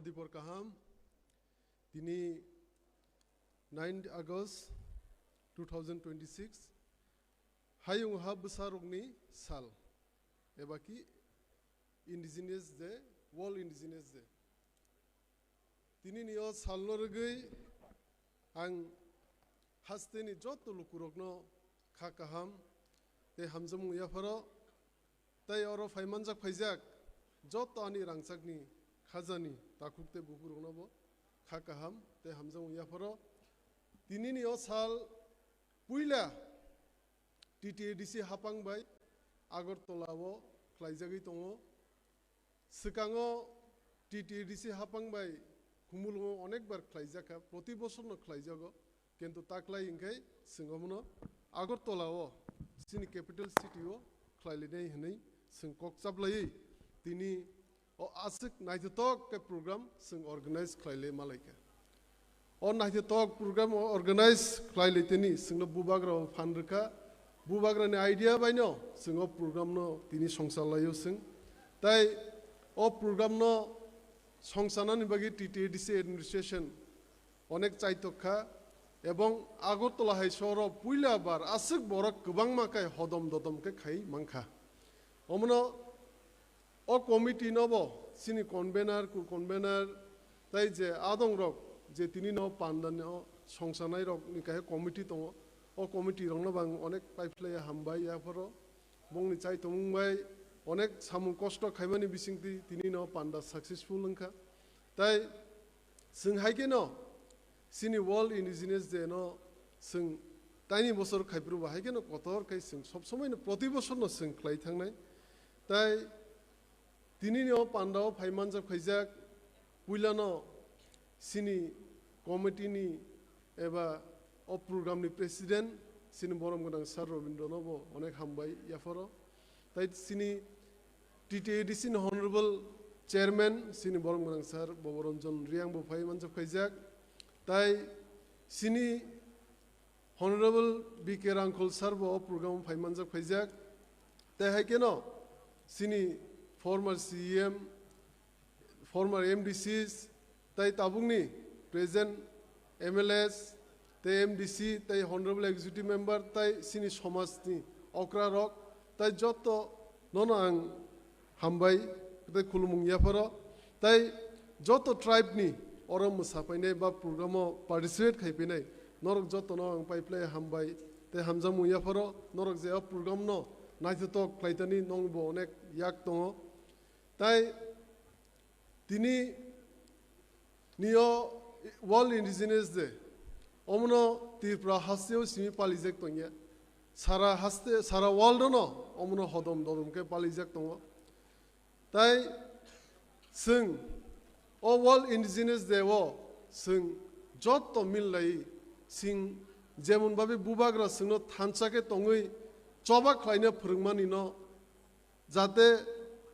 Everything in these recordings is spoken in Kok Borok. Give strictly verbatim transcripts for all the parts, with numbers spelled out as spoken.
Dipor kaham. Tini ninth August two thousand twenty-six. Hayung ha bwsarokni sal. Eba ki Indigenous Day, World Indigenous Day. Tini ni o salno rwgwi ang hasteni joto lukurokno kha kaham tei hamjakmung yapharo, tei oro phaimanjak phaijak joto ani rangchakni khajani takhuk tei bukhurokno bo kha kaham tei hamjakmung yapharo. Tini ni o sal puila T T A D C hapang bai Agartala o khlaijagwi tongo. Swkango T T A D C hapang bai Khumulwngo onekbar khlaijakha, proti bosorno khlaijago, kintu taklai hwnkhe chwng omono Agartala o, chini capital city o khlailainai hwnwi chwng kok chaplaiwi tini o aswk naithothok khe program chwng organize khlailai malaikha. O naithothok program o organize khlai lai tini chwngno bubagra o phan rwkha. Bubagrani idea baino chwng o program no tini songcha laio chwng. Tai o program no songchanani bagwi T T A D C administration onek chaitok kha, ebong Agartala hai sohoro puila bar aswk borok kwbangma khe hodom dodom khe khai mankha. Omono o committee no bo chini convener, co-convener, tai je adong rok je tini no panda no songsanai rok ni kaisa committee tongo, o committee rok no bo ang onek paiphlai hambai yapharo. Bongni chaitomung bai onek samung kosto khaimani bisingtwi tini no panda successful wngkha. Tai chwng hai kheno chini World Indigenous Day no chwng taini bosor khaiphuru bo hai kheno kotor khai chwng sob somoi no proti bosor no chwng khlai thangnai. Tai tini ni o panda o phai manjak phaijak puila no chini committee ni eba o program ni president chini borom gwnang sir Robindra no bo onek hambai yapharo. Tai chini T T A D C ni honorable chairman chini borom gwnang sir Boboranjan Reang bo phai manjak phaijak. Tai chini honorable B K Rangkhol sir bo o program phai manjak phaijak. Tai hai kheno chini former C E M, former M D Cs, tai tabukni present M L As, tai M D C, tai honorable executive member, tai chini somajni okra rok, tai joto nono ang hambai, tai khulumung yapharo, tai joto tribe ni oro mwsa painai ba program o participate khai painai, norok joto no ang paiphlai hambai, tai hamjakmung yapharo, norok je o program no naithothok khlaitani nong bo onek yak tongo. Tai tini ni o World Indigenous Day, omono Tripura hasteo simi palijak tongya. Sara haste, sara world no omono hodom dodom khe palijak tongo. Tai chwng o World Indigenous Day o chwng joto millai sing jemon babi bubagra chwngno thansa khe tongwi choba khlaina phwrwngmani no, jate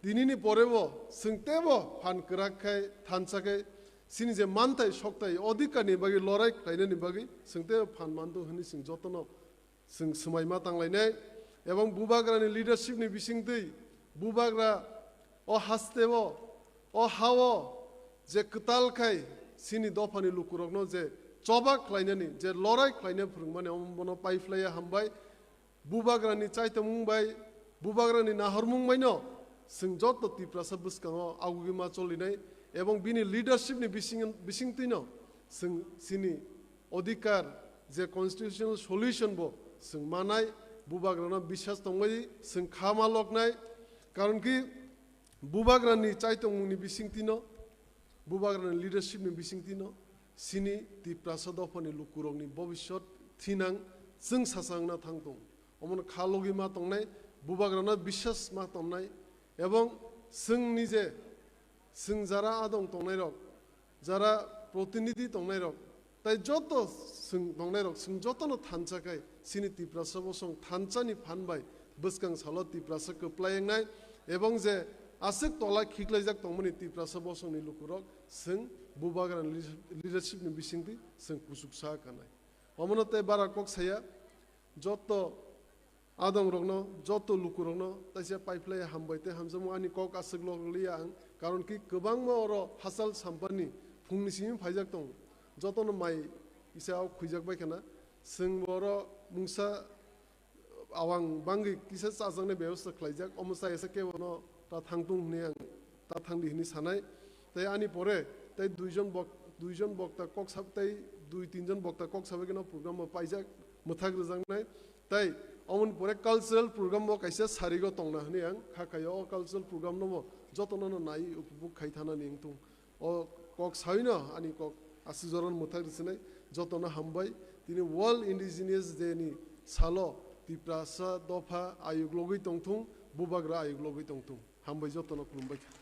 tinini pore bo chwng teibo phan kwrak khai thansa khe chini je manthai sokthai odhikar ni bagwi lorai khlainani bagwi chwng teibo phan mandu hwnwi chwng jotono chwng swmai ma tanglainai, ebong bubagrani leadership ni bisingtwi bubagra o hasteo, o hao je kwtal khai chini dophani lukurokno je choba khlainani, je lorai khlaina phwrwngmani, omono paiphlaiya hambai. Bubagrani chaitomung bai, bubagrani nahormung baino chwng joto Tiprasa bwskango agugwi ma cholinai, ebong bini leadership ni bising, bisingtwino chwng chini odhikar je constitutional solution bo chwng manai, bubagrano biswas tongbai chwng kha ma loknai, karon ki bubagrani chaitongmungni bisingtwino, bubagrani leadership ni bisingtwino chini Tiprasa dophani lukurokni bobiswt thinang chwng sasa wngna thang tong. Omono kha logwi ma tongnai, bubagrano biswas ma tongnai, ebong chwng nije chwng jara adong tongnairok, jara protinidhi tongnairok, tai joto chwng tongnairok, chwng jotono thansa khai chini Tiprasa bosong thansani phan bai bwskang salo Tiprasa kwplai wngnai, ebong je aswk tola khiklaijak tongmani Tiprasa bosongni lukurok chwng bubagrani leadership ni bisingtwi chwng kuchuk sa kanai. Omono tei bara kok saya, joto adongrokno, joto lukurokno taisa paiphlai hambai tei hamjakmung ani kok aswk lok liya ang Karon ki kwbangma oro hachal sampani phungni simi phaijak tongo. Jotono mai kisa o khwijak bai khana. Chwng bo oro mungsa awang bangwi kisa chajaknai bebostha khlaijak. Omo chayasa kebono ta thangtung hwnwi ang ta thangdi hwnwi sanai. Tei ani pore tei duijon bok-, duijon bokta kok sab-, tei dui tinjon bokta kok sabai kheno program bo paijak, mwthak rwjaknai. Tei omoni pore cultural program bo kaisa sarigo tongna hwnwi ang kha khaio. O cultural program no bo jotono no nai upubuk khai thanani wngthung. O kok saino ani kok aswk jorano mwthak rwchinai. Jotono hambai. Tini World Indigenous Day ni salo Tiprasa dopha ayuk logwi tongthung, bubagra ayuk logwi tongthung. Hambai jotono, khulumbai kha.